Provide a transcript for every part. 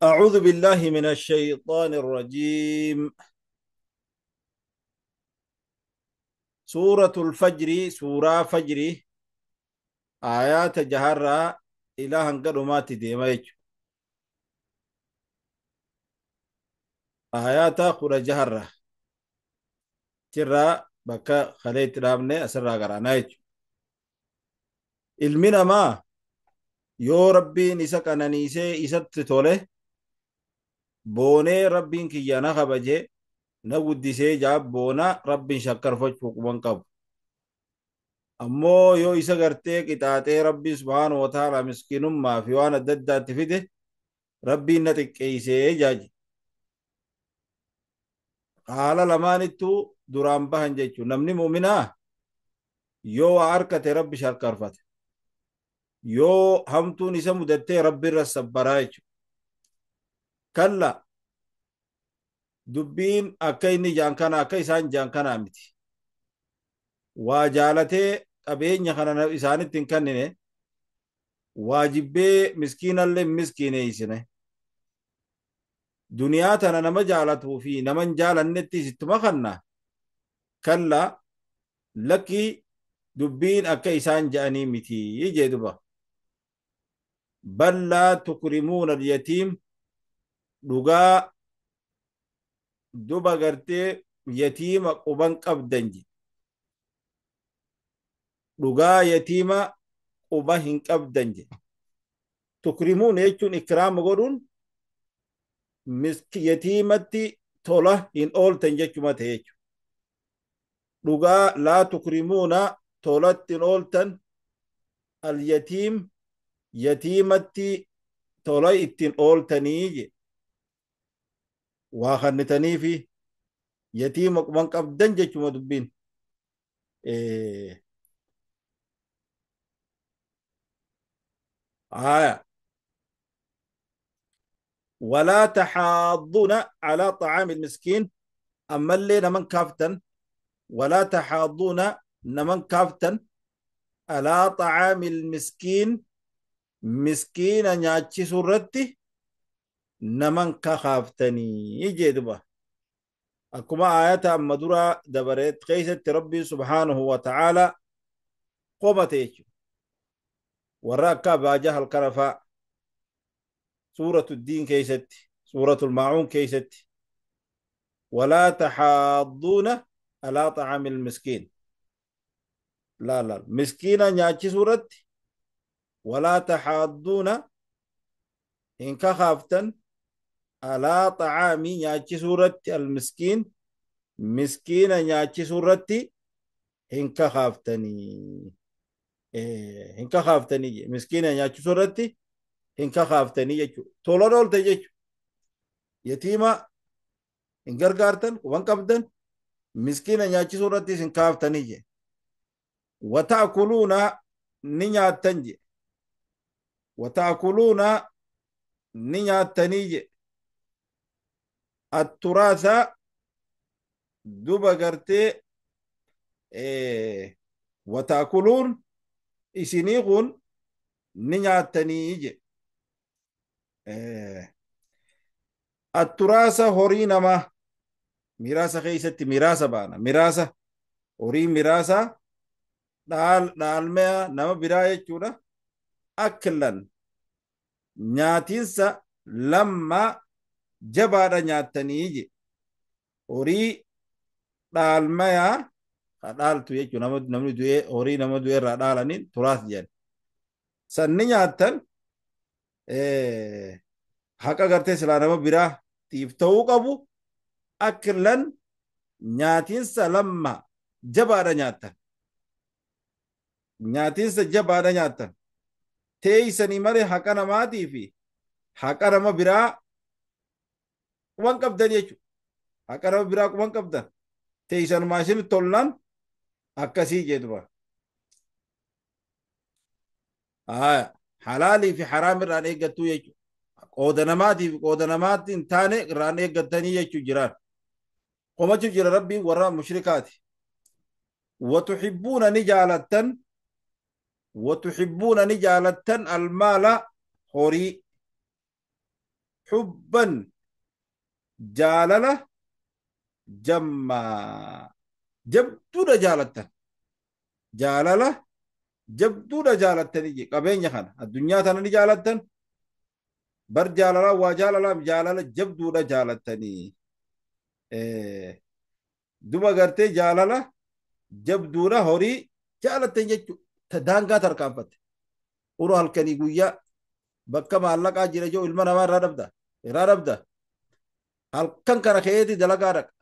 أعوذ بالله من الشيطان الرجيم. سورة الفجر، سورة فجر، آيات جهرة إلى هنقرمات ديميج، آيات قرى جهرة ترى بكا خليت رامني أسرع قرانايج. ilmi namaa yoo Rabbiin isa qananiisee isatti tole boonee Rabbiin kiyya na kabaje na guddisee jaa boona Rabbiin shakkarfachuu quban qabu. Ammoo yoo isa gartee qixaaxee Rabbiin subhaanahu wa ta'ala miskiinummaa fi waan adda addaatti fide Rabbiin na xiqqeessee jaaji. Haala lamaanittuu duraan bahan jechuudha. Namni mu'minaa yoo waa harkate Rabbi shakkarfate. Yoo hamtuun isa mudattee Rabbi irra sabbaraa jechuudha. Kalla dubbiin akka inni jaan kana akka isaan jaan kanaa miti. Waa jaalatee qabeenya kana isaanitti hin kennine, waa jibbee miskiinallee hin miskiineessine. Duniyaa tana nama jaalatuu fi nama hin jaalannetti isittuma kanna. Kalla lakkii dubbiin akka isaan ja'anii miti jee duba. Bal laa tukrimuuna al-yatiim, dhugaa duba gartee yatiima quban qabdan je. Dhugaa yatiima quba hin qabdan je. Tukrimuuna jechuun ikraama godhuun yatiimatti tola hin ooltan jechuma ta'e jechuudha. Dhugaa laa tukrimuuna tolatti hin ooltan al-yatiim yatiimatti tola ittiin ooltanii je. Waa kannitanii fi yatiima quban qabdan jechuma dubbiin. Aya. Walaa taxaadduuna alaa طacaami ilmiskiin, ammallee naman kaaftan. Walaa taxaadduuna naman kaaftan alaa طacaami ilmiskiin, miskiina nyaachisuu irratti naman kakaaftanii jee duba. Akkuma aayata amma dura dabareet keessatti Rabbiin subhaanahu wa ta'aala qomate jechuudha. Warra akka Abaa Jahal kana fa'a suuratu Diin keessatti, suuratul Maacuun keessatti walaa taxaadduuna alaa طacaami ilmiskiin. Laa laa miskiina nyaachisuu irratti walaa taxaadduuna hin kakaaftan alaa طacaamii nyaachisuu irratti almiskiin miskiina nyaachisuu irratti hin kakaaftanii. Hin kakaaftanii miskiina nyaachisuu irratti hin kakaaftanii jechuudha. Tolan oolte jechuudha. Yatiima hin gargaartan, quban qabdan, miskiina nyaachisuu irratti hin kaaftanii je. Wata'kuluuna ni nyaattan je. Wata'kuluuna ni nyaattanii je. Atturaasa duba gartee wata'kuluun isinii kun ni nyaattanii je. Atturaasa horii namaa miraasa keessatti miraasa baana. Miraasa horii miraasa dhaalmaya nama biraa jechuudha. Aklan nyaatiinsa lamma jabaadha nyaattanii je. Horii dhaalmayaa dhaaltu jechuudha. Namni du'ee horii nama du'ee irraa dhaalaniin turaas jedhan. Sanni nyaattan haqa gartee silaa nama biraa tiif ta'uu qabu aklan nyaatiinsa lamma jabaadha nyaattan. Nyaatiinsa jabaadha nyaattan. Teeysanii malee haqa namaatii fi haqa nama biraa quban qabdan jechuudha. Haqa nama biraa quban qabdan. Teeysanumaa isin tollaan akkasii jedhuba. Halaalii fi haraam irraan eeggattuu jechuudha. Qooda namaatii fi qooda namaatti hin taane irraan eeggattanii jechuu jiraan. Qomachuu jira Rabbiin warra mushrikaati. Watuhibbuuna ni jaalattan. Watuhibbuuna ni jaalattan almaala horii. Hubban jaalala jammaa jabduudha jaalattan, jaalala jabduudha jaalattanii qabeenya kana addunyaa tana ni jaalattan. Bar jaalalaa waa jaalalaaf jaalala jabduudha jaalattanii duba gartee jaalala jabduudha horii jaalattan jechuudha. Ta daangaa tarkaanfatte uroo halkanii guyyaa bakka maallaqaa jira jiru ilma namaa irraa dhabda, irraa dhabda. Halkan kana keeti dalagaa dhaqa,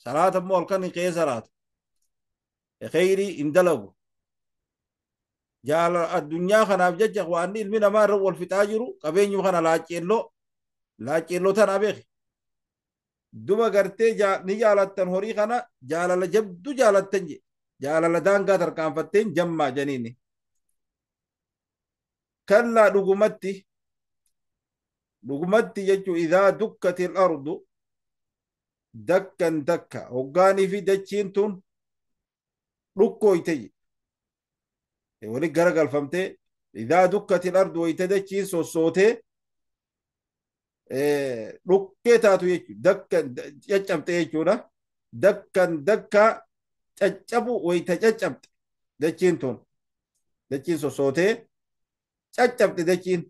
salaata immoo halkan kee salaata kheyrii hin dalagu. Jaalala addunyaa kanaaf jecha waan ilmi namaa irra wal fixaa jiru qabeenyu kana laaceelloo laaceelloo tana beeki. Duba gartee ni jaalattan horii kana jaalala jabdu jaalattan je jaalala daangaa tarkaanfatteen jammaa janiini. Kallaa dhugumatti dhugumatti jechuu idaa dukkatil ardu dakkan dakka hoggaanii fi dachiin tun dhukkooyte wali gara galfamtee idaa dukkatil ardu wayte dachiin sossootee dhukkee taatu jechuudha. Dakkan caccabte jechuudha. Dakkan dakka caccabu wayta caccabte dachiin tun dachiin sossootee caccabte dachiin.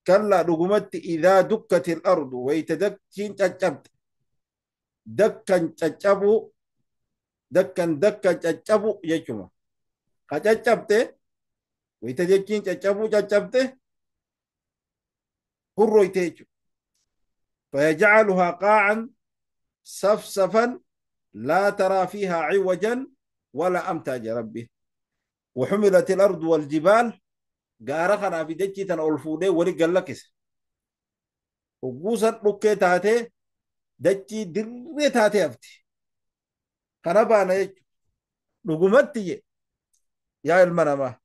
Kallaa dhugumatti idaa dukkatil ardu wayta dachiin caccabte dakkan caccabu dakkan dakkan caccabu jechuma. Ka caccabte wayta dachiin caccabu caccabte hurroyte jechuudha. فيجعلها قاعا صفصفا لا ترى فيها عوجا ولا أمتا يا ربي. وحملت الأرض والجبال gaara في دجي تن ألفودي ولي قلكس وقوسا ركي تاتي دجي دري تاتي أفتي كنبانا يجو نقومتي يا المنما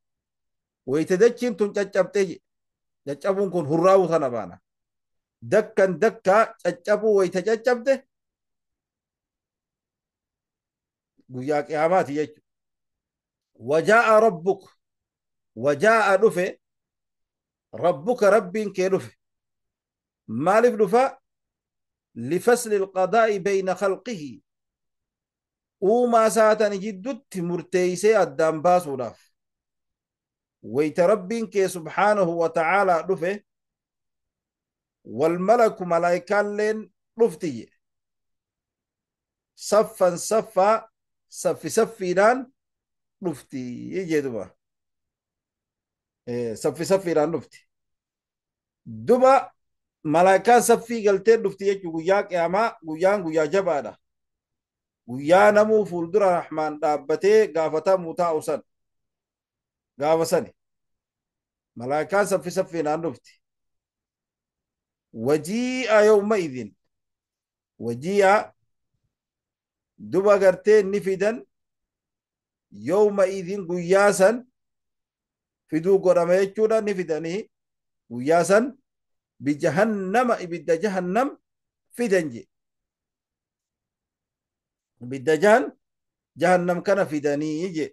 ويتدجين تن تجبتي ججبون كن هراو تنبانا دكا دكا ججبو ويتججبته guyyaa qiyaamaati jechuudha. Wajaa'a rabbuka wajaa'a dhufe rabbuka rabbiin kee dhufe. Maaliif dhufa? Lifasli alqadaa'i bayna khalqihi uumaa isaatan jiddutti murteeysee addaan baasuudhaaf. Wayta rabbiin kee subhaanahu wa ta'aalaa dhufe walmalaku malaayikaalleen dhufti saffan saffaa saffi saffiidhaan dhufti jedhuba. Saffi saffiidhaan dhufti. Duba malaayikaan saffii galtee dhufti jechuun guyyaa qiyaamaa guyyaan guyyaa jabaadha. Guyyaa namuu fuuldura Rahmaan dhaabbatee gaafatamuu taa'u san gaafa sani. Malaayikaan saffi saffiidhaan dhufti. Wajii'a yawma idin wajii'a duba gartee ni fidan yawma idin guyyaa san fiduu godhama jechuudha ni fidanii guyyaa san bijahannama ibidda jahannam fidan je ibidda jahannam kana fidanii je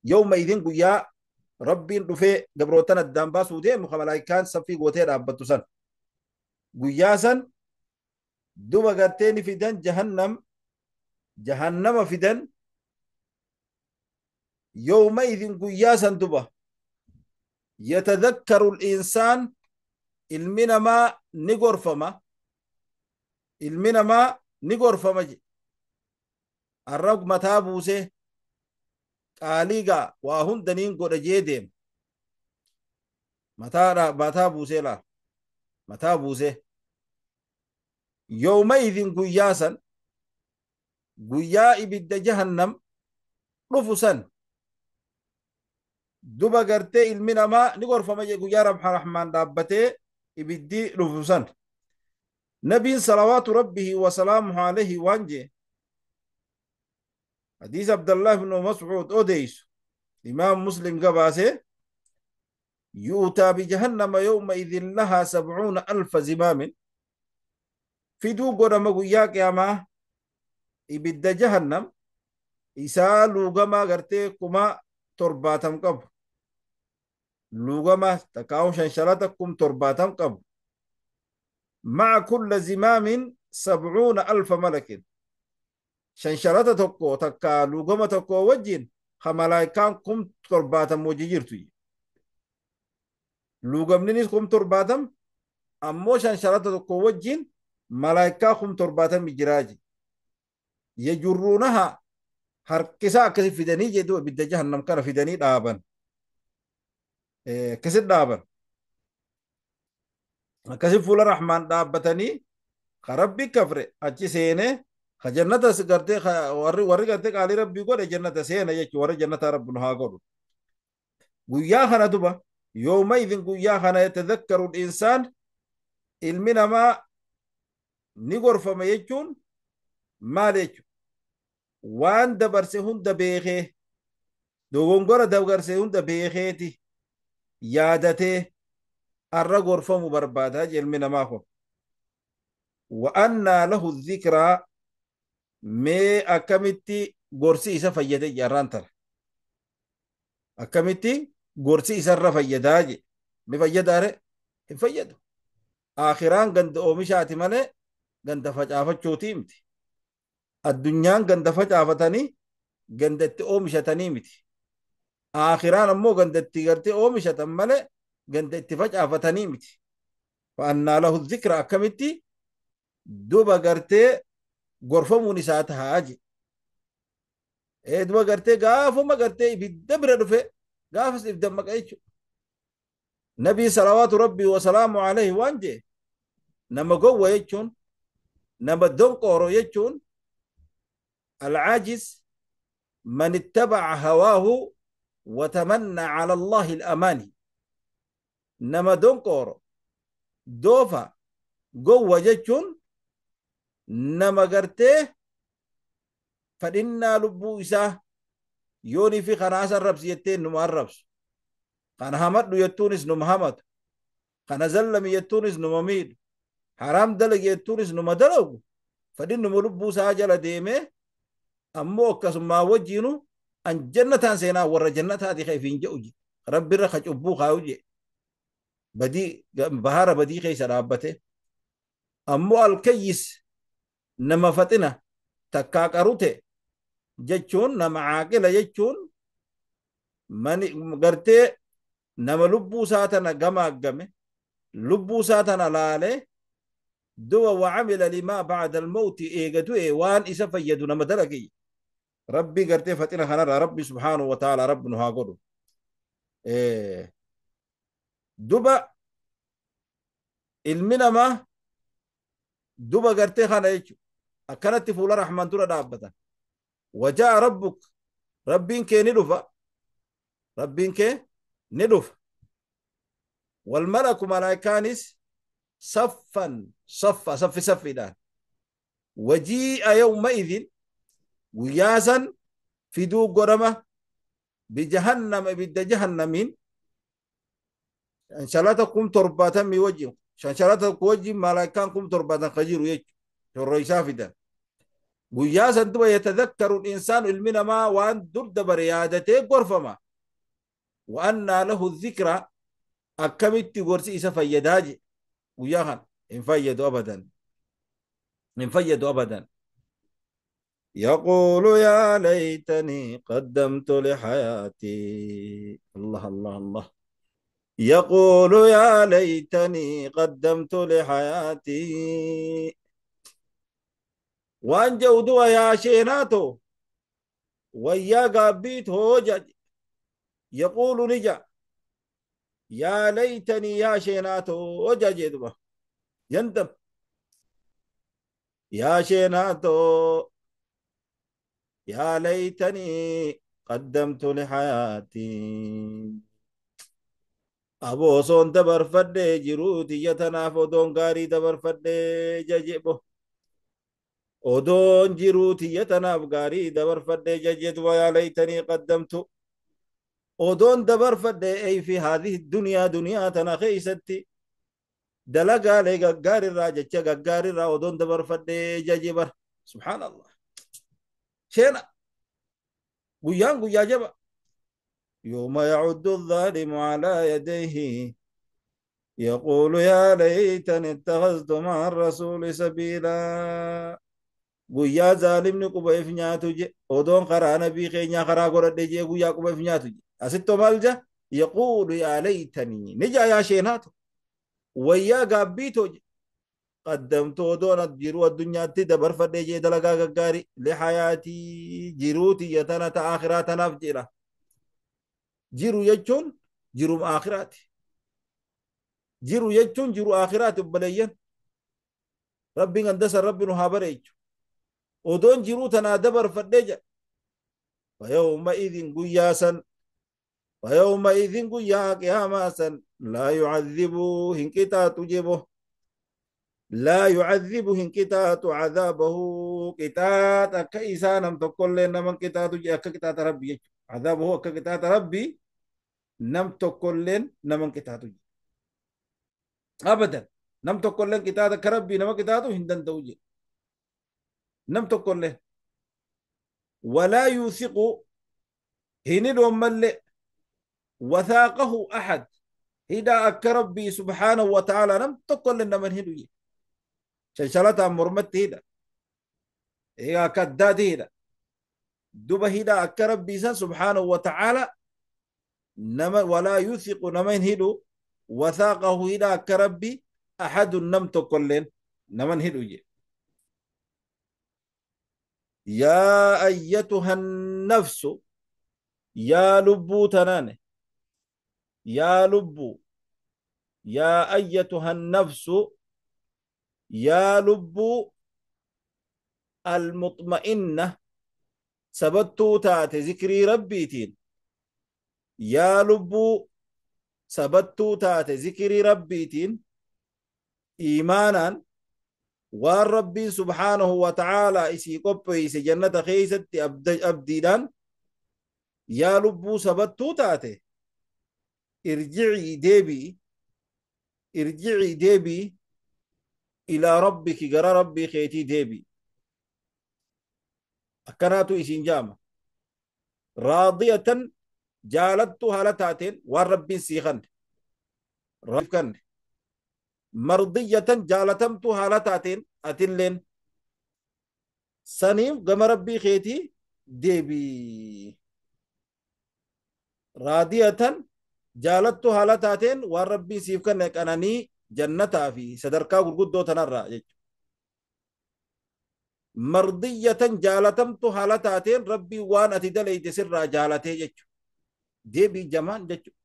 yawma idin guyyaa rabbiin dhufee gabrootan addaan baasuu deemu ka malaayikaan saffii gootee dhaabbattu san guyyaa san duba gartee ni fidan jahannam jahannama fidan yawma idin guyyaa san duba yatadhakkaru al-insaan ilmi namaa ni gorfama ilmi namaa ni gorfama je arrab mataa buusee qaaliigaa waa hundaniin godha jee deema mataa buusee laa mataa buusee yawma idin guyyaa san guyyaa ibidda jahannam dhufu san duba gartee ilmi namaa ni gorfama je guyyaa Rahmaan dhaabbatee ibiddi dhufu san. Nabiin salawaatu rabbihi wa salaamuhu alayhi waan jee hadiis Abdallah ibn Mas'uud odeysu imaam Muslim gabaase yu'taa bijahannama yawma idin lahaa 70,000 zimaamin fiduu godhama guyyaa qiyaamaa ibidda jahannam isaa luugamaa gartee 70,000 qabu luugama takkaa'u shanshalata 70,000 qabu مع كل زمام 70,000 ملك. شنشرة تكو تكا لوغمة تكو وجين خملايكان كم ترباتم وجيرتي. لوغمنيس كم ترباتم أمو شنشرة تكو وجين ملايكا كم ترباتم جراجي. يجرونها harkisaa akkasi fidanii jedhu ibidda jahannam kana fidanii dhaaban. Akkasi dhaaban. Akkasi fuula rahmaan dhaabbatanii ka rabbi kafre achi seenee ka jannata gartee warri gartee qaalii rabbii godhe jannata seena jechuudha warri jannata rabbi nu haa godhu. Guyyaa kana duba yooma idin guyyaa kana yatadhakkaru insaan ilmi namaa ni gorfama jechuun maal jechuudha? Waan dabarse hunda beekee dogongora dabarse hunda beekeeti yaadatee arra gorfamu barbaadaa ilmi namaa kun. Wa'annaa lahu dhikraa mee akkamitti gorsi isa fayyade jarraan tana. Akkamitti gorsi isarra fayyadaa je. Mi fayyadaare? Hin fayyadu. Aakhiraan ganda oomishaati malee ganda facaafachuutii miti. Addunyaan ganda facaafatanii gandatti oomishatanii miti. Aakhiraan ammoo gandatti gartee oomishatan malee ganda itti facaafatanii miti. Fa'annaa lahu dhikra akkamitti duba gartee gorfamuun isaa tahaa je. Duba gartee gaafuma gartee ibidda bira dhufe gaafas ibidda maqa jechuudha. Nabii salawaatu rabbii wasalaamu alayhi waan jee nama gowwa jechuun nama donqooro jechuun العاجز من اتبع هواه وتمنى على الله الأماني. نما دونكور دوفا قوة جتشون نما قرته فإنا لبو إساه يوني في خناس الربس يتين نما الربس خنا همت يتونس نما همت خنا زلم يتونس نما ميد حرام دلق يتونس نما دلق فإنما لبو ساجل ديمه ammoo akkasumaa wajjiinu an jannataan seenaa warra jannataati ka ifiin je'u je rabbirra ka cubbuu kaayu je badii bahara badii keessa dhaabbate ammoo alkayyis nama faxina takkaa qarute jechuun nama caaqila jechuun mani gartee nama lubbuu isaa tana gamaaggame lubbuu isaa tana laalee du'a wacamila limaa bacda almawti eega du'e waan isa fayyadu nama dalage ربي قرتي فتنا خنرا ربي سبحانه وتعالى رب نها قدو دبا المنما دبا قرتي خنا يجو أكنت فول رحمن ترى دابتا وجاء ربك ربين كي ندفا ربين كي ندفا والملك ملائكانس صفا صفا صف صف دان وجيء يومئذ وياسا في دو قرمة بجهنم بد جهنمين إن شاء الله تقوم ترباتا ميوجه إن شاء الله تقوم ملائكان قوم ترباتا خجير ويج الرئيسا في ده وياسا دو يتذكر الإنسان المنا ما وأن درد بريادته غرفما وأن له الذكرى أكملت غرسي إسا فيداج وياها إن فيدوا أبدا إن فيدوا أبدا. يقول يا ليتني قدمت لحياتي الله الله الله يقول يا ليتني قدمت لحياتي وان جودوا يا شيناتو ويا قابيت هوجا يقول نجا يا ليتني يا شيناتو وجا جدوا يندم يا شيناتو يا ليتني قدمت لحياتي أبو صون دبر فدي جروتي يتناف دون غاري دبر فدي ججبو ودون جروتي يتناف غاري دبر فدي ججد ويا ليتني قدمت ودون دبر فدي أي في هذه الدنيا دنيا تنخيستي دلقا لي غاري راجة غاري را ودون دبر فدي ججبر سبحان الله شينا ويان ويا جبا يوم يعد الظالم على يديه يقول يا ليتني اتخذت مع الرسول سبيلا. guyyaa zaalimni quba if nyaatu je odoon karaa nabii keenyaa karaa godhadhe jee guyyaa quba if nyaatu je asittoo maal ja yaquulu yaa laytanii ni jaa yaa sheenaato wayyaa gaabbiitoo je qaddamtu odoon jiruu addunyaatti dabarfadhe jee dalagaa gaggaarii lihayaatii jiruu tiyya tana ta akhiraa tanaaf jedha. Jiru jechuun jirum akhiraati. Jiru jechuun jiru akhiraati obboleeyyan. Rabbiin gandasa rabbi nu haa bareechu. Odoon jiruu tanaa dabarfadhe jedha. Fayawma idin guyyaa san fayawma idin guyyaa qiyaamaa san laa yucadhibu hin qixaaxu jebo. Laa yucadhibu hin qixaaxu cadaabahu qixaaxa akka isaa nam tokkollee naman qixaaxu je akka qixaaxa rabbi jechu. Cadaabahu akka qixaaxa rabbi nam tokkolleen naman qixaaxu je. Abadan nam tokkolleen qixaaxa akka rabbii nama qixaaxu hin danda'u je. Nam tokkolleen. Walaa yuuthiqu hin hidhu ammallee wathaaqahu ahad hidhaa akka rabbii subhaanahu wa ta'aalaa nam tokkolleen naman hidhu je. Shanshalataan mormatti hidha. Egaa akka addaati hidha. Duba hidha akka rabbii san subhaanahu wa ta'aalaa nama walaa yuuthiqu nama hin hidhu wathaaqahu hidha akka rabbii ahadun nam tokkolleen naman hidhu je. Yaa ayyatuha nafsu yaa lubbuu tanaane yaa lubbuu yaa ayyatuha nafsu yaa lubbuu almuxma'inna sabattuu taate zikrii rabbiitiin yaa lubbuu sabattuu taate zikrii rabbiitiin iimaanaan waan rabbiin subhaanahu wa ta'aalaa isii qopheeyse jannata keeysatti abdiidhaan yaa lubbuu sabattuu taate irjicii deebii irjicii deebii ilaa rabbiki gara rabbii keetii deebii akkanaatu isiin jaama raadiyatan jaalattuu haala taateen waan rabbiin sii kanne kanne mardiyatan jaalatamtuu haala taateen atilleen saniif gama rabbii keetii deebii raadiyatan jaalattuu haala taateen waan rabbiin siif kanne qananii jannataa fi sadarkaa gurguddoo tanarraa jechuudha. Mardiyatan jaalatamtu haala taateen rabbii waan ati daleyte sirraa jaalatee jechuudha. Deebii jamaan jechuudha.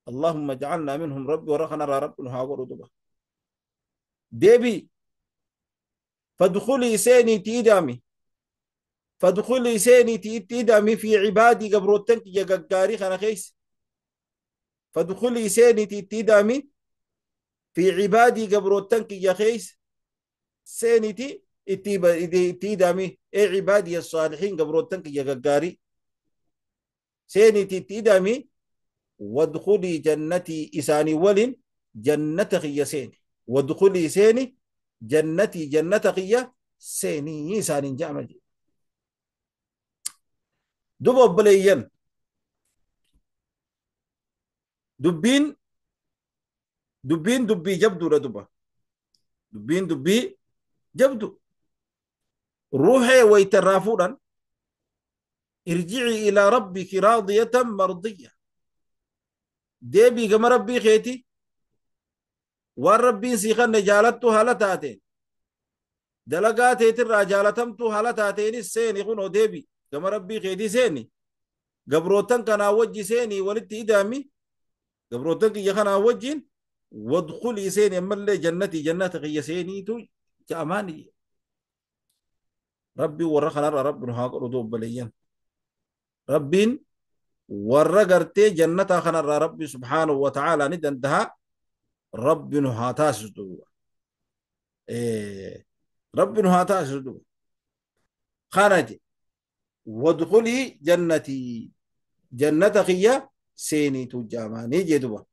Allahumma ja'alnaa minhum rabbi warra kanarraa rabbi nu haa godhu duba. Deebii fadkhulii seeniitii idami fadkhulii seeniitii itti idami fi cibaadii gabroottan kiyya gaggaarii kana keessa. Fadkhulii seeniitii itti idami fi cibaadii gabroottan kiyya keessa seeniitii itti idami ee cibaadii saalihiin gabroottan kiyya gaggaarii seeniitii itti idami wadkhulii jannatii isaanii waliin jannata kiyya seeni wadkhulii seeni jannatii jannata kiyya seenii isaaniin je'ama jedhe. Duba obboleeyyan dubbiin dubbiin dubbii jabduudha duba dubbiin dubbii jabdu ruuxee waytarraa fuudhan irjicii ilaa rabbiki raadiyatan mardiyya deebii gama rabbii keeti waan rabbiin sii kanne jaalattu haala taateen dalagaa teetirraa jaalatamtu haala taateenis seeni kunoo deebii gama rabbii keetii seeni gabrootan kanaa wajji seeni walitti idaami gabrootan kiyya kanaa wajjin wadkhulii seeni ammallee jannatii jannata kiyya seeniitu ja'amaani rabbiin warra kanarra rabbi nu haa godhu obboleeyyan rabbiin warra gartee jannataa kanarraa rabbi subhaanahu wa ta'aalaa ni dandaha rabbi nu haa taasisu duuba rabbi nu haa taasisu duuba kana je wadkhulii jannatii jannata kiyya seeniitu jaamaanii jee duba.